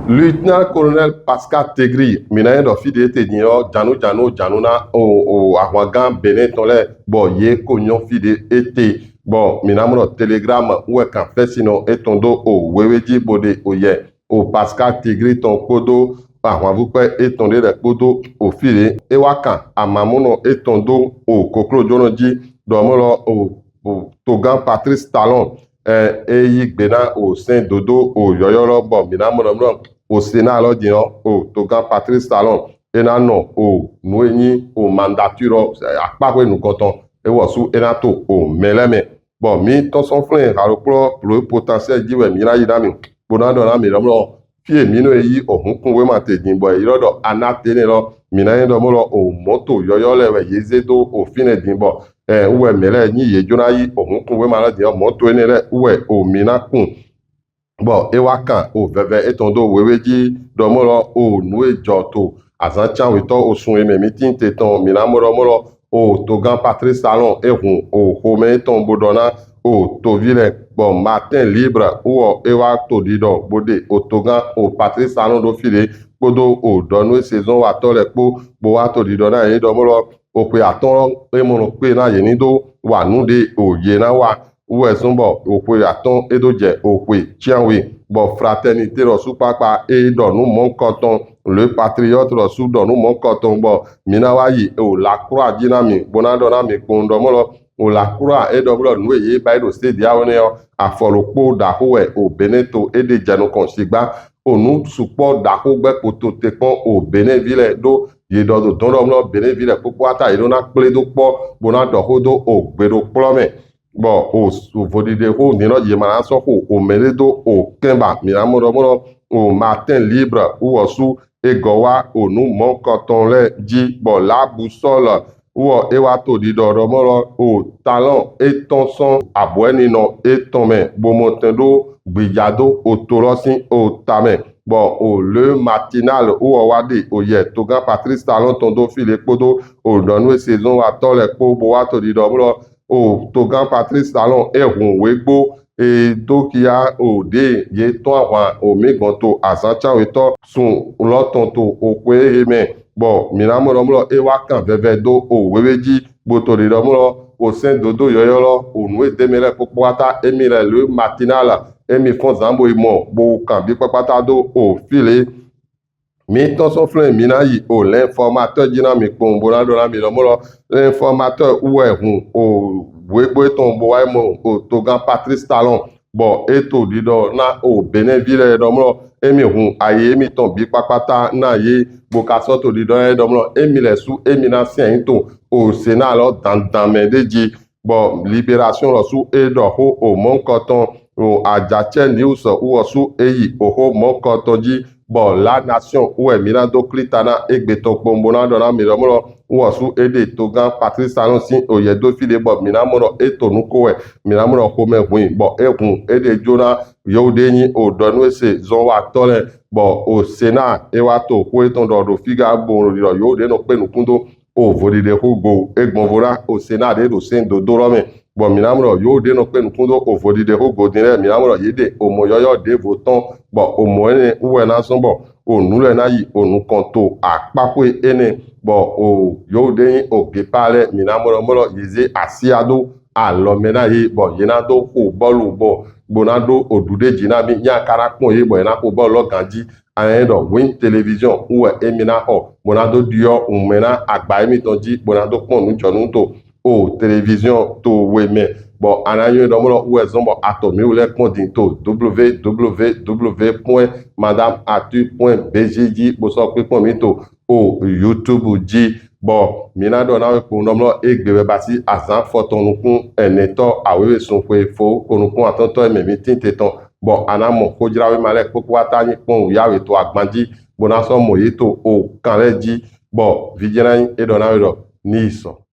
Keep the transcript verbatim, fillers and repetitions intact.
Lieutenant-colonel Pascal Tegri, mi na yɛ dɔ fi de ete din lɔ, janu janu janu na o o ahwangan Benin tɔn lɛ, bɔ ye ko nyɔ fi de ete, bɔ mi na mɔ dɔ Telegram wɛ kan fɛsinɔ etɔn do o wewe ji bo de o yɛ o Pascal Tegri tɔn kpodo ahwanvukpɛ etɔn de lɛ kpodo o fi de e wa kan amamunɔ etɔn do o koklojonɔ ji dɔ mɔ lɔ o o togan Patrice Talon ɛ e yi gbe na o sɛn dodo o yɔyɔ lɔ, bɔ mi na mɔ dɔ mɔ dɔ o Sénat lɔ din lɔ o togan Patrice Talon e na nɔ o nu e nyi o mandature lɔ akpaxwe nukɔntɔn e wɔ su e na to o mɛ lɛ mɛ. Bɔ mi tɔn sɔn flɛn halokplɔ plo potentiel ji wɛ mi na yi na mi bo na dɔ na mi dɔ mɔ dɔ fi e mi nɔ yi o hunkun wema te din bɔ e ylɔ dɔ Anatene lɔ, mi na yɛ dɔ mɔ dɔ o mɔto yɔyɔ lɛ wɛ ye ze do o finɛ din bɔ ɛ wɛ mɛ lɛ nyi ye jo na yi o hunkun wema lɔ din ɔ mɔto enɛ lɛ wɛ o mi na kun. Bɔ e wa kan o vɛvɛ etɔn do wewe ji dɔ mɔ dɔ o nu e jɔ to azan canwetɔ o sun e mɛ mi tin te tɔn mi na mɔ dɔ mɔ dɔ o togan Patrice Talon e hun o xomɛ etɔn bo dɔ na o tovi lɛ, bɔ Matin Libre wɔ e wa to didɔ bo de o togan o Patrice Talon do fi de kpodo o dɔnu e saison watɔ lɛ kpo bo wa to didɔ na ye dɔ mɔ dɔ o xwe atɔn lɔ e mɔ nɔ kpe na ye ni do wa nu de o ye na wa wɛ zɔn bɔ o xwe atɔn e do jɛ o xwe cianwe, bɔ Fraternité lɔ su kpakpa e dɔ nu mɔnkɔtɔn, Le Patriote lɔ su dɔ nu mɔnkɔtɔn, bɔ mi na wa yi o La Croix ji na mi bo na dɔ na mi kpɔn dɔ mɔ dɔ o La Croix e dɔ mɔ dɔ nu e ye ba yi do se dia wɛ nɛ ɔ afɔlokpo daxo wɛ o Benin to e de jɛ nukɔn sigba o nu sukpɔ daxo gbɛ kpoto te kpɔn o Benin vi lɛ do ye dɔ do dɔn dɔ mɔ dɔ Benin vi lɛ kpokpo ata ye do na kple do kpɔ bo na dɔ xo do o gbe do kplɔ mɛ. Bɔ o vodide xo ni lɔ ye ma na sɔ xo o mɛ de do o kɛn ba mi na mɔ dɔ mɔ dɔ o Matin Libre wɔ su e gɔ wa o nu mɔnkɔtɔn lɛ ji, bɔ La Boussole wɔ e wa to didɔ dɔ mɔ dɔ o Talon e tɔn sɔn abɔɛninɔ etɔn mɛ bo mɔ tɛn do gbija do o to lɔ sin o ta mɛ, bɔ o Le Matinal wɔ wa de o yɛ togan Patrice Talon tɔn do fi de kpodo o dɔnu e saison watɔ lɛ kpo bo wa to didɔ mɔ dɔ o togan Patrice Talon e hun wegbo e do kia o de ye tɔn ahwan o mi gbɔn to azan canwetɔ sun lɔ tɔn to o xwe e mɛ, bɔ mi na mɔ dɔ mɔ dɔ e wa kan vɛvɛ do o wewe ji bo to didɔ mɔ dɔ o sɛn dodo yɔyɔ lɔ o nu e de mɛ lɛ kpokpo ata emi lɛ Le Matinal emi fɔn zan bo yi mɔ bo kan bi kpakpata do o fi le. Mi tɔn sɔn flɛn mi na yi o L'Informateur ji na mi kpɔn bo na dɔ na mi dɔ mɔ dɔ L'Informateur wɛ hun o wegbo etɔn bo wa yi mɔ o togan Patrice Talon, bɔ e to didɔ na o Benin vi lɛ dɔ mɔ dɔ emi hun ayi emi tɔn bi kpakpata na ye bo ka sɔ to didɔ yɛ dɔ mɔ dɔ emi lɛ su emi na sian yi to o Sénat lɔ dandan mɛ de ji. Bɔ Libération lɔ su e dɔ xo o mɔnkɔtɔn o Ajacɛ News wɔ su e yi o xo mɔnkɔtɔn ji, bɔ La Nation wɛ mi na do klita na egbe tɔn kpɔn bo na dɔ na mi dɔ mɔ dɔ wɔ su e de togan Patrice Talon sin o yɛ do fi de bɔ mi na mɔ dɔ e to nuko wɛ mi na mɔ dɔ xomɛ hun bɔ e hun e de jo na yewu de nyi o dɔnu e se zɔn wa tɔ lɛ, bɔ o Sénat e wa to xo etɔn dɔ do figa bo dɔ yewu de nɔ kpe nukun do o vodide xo go e gbɔnvo na o Sénat de do sɛn dodo lɔ mɛ, bɔ mi na mɔ dɔ yewu de nɔ kpe nukun do o vodide xo go din lɛ mi na mɔ dɔ ye de o mɔ yɔyɔ devo tɔn, bɔ o mɔ enɛ wɛ na sɔn bɔ o nu lɛ na yi o nukɔn to akpaxwe enɛ, bɔ o yewu de nyi o gepa lɛ mi na mɔ dɔ mɔ dɔ ye ze asia do alɔ mɛ na ye bɔ ye na do xo bɔlu bɔ bo na do o dude ji na mi nya ka na kpɔn ye bɔ ye na xo bɔlu lɔ ganji. Anyi dɔ Win Télévision wɛ emi na xɔ bo na do diɔ wunmɛ na agba emi tɔn ji bo na do kpɔn nujɔnu to o télévision to we mɛ, bɔ a na yɔn dɔ mɔ dɔ wɛ zɔn bɔ a to mi wulɛ kpɔn din to w w w point madame arthur point b g ji bo sɔ kpikpɔn mi to o YouTube ji. Bɔ mi na dɔ na we kpɔn dɔ mɔ dɔ egbe wɛ basi azan fɔtɔn nukun ɛnɛtɔ awewe sun xwe fo ko nukun atɔntɔ mɛ mi tin te tɔn, bɔ a na mɔ xojrawema lɛ kpokpo ata nyi kpɔn wuya we to agban ji bo na sɔ mɔ ye to o kan lɛ ji, bɔ vijɛna nyi e dɔ na we dɔ ni yi sɔ.